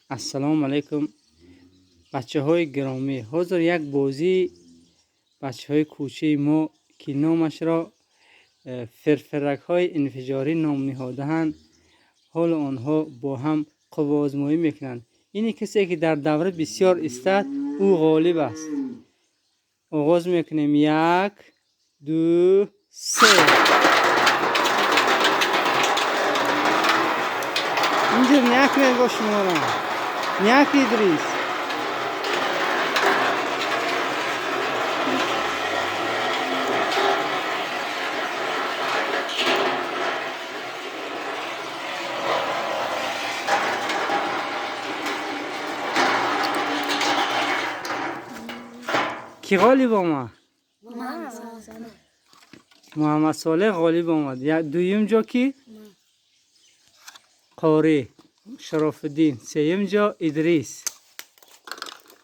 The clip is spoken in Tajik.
Ассалому алайкум, бачаҳои гиромӣ. Ҳозир як бозии бачаҳои кӯчаи мо, ки номашро фирфиракҳои инфиҷорӣ ном ниҳодаанд, ҳоло онҳо бо ҳам қувваозмоӣ мекунанд. Ине касе, ки дар давра бисёр истад, ӯ ғолиб аст. Оғоз мекунем: як, ду, се. Инҷо някунед бо шуморо, няк, Идрис. Кӣ ғолиб омад? Муҳаммад Солеҳ ғолиб омад. Дуюм ҷо кӣ? Қорӣ Шарофиддин. Сеюм ҷо Идрис.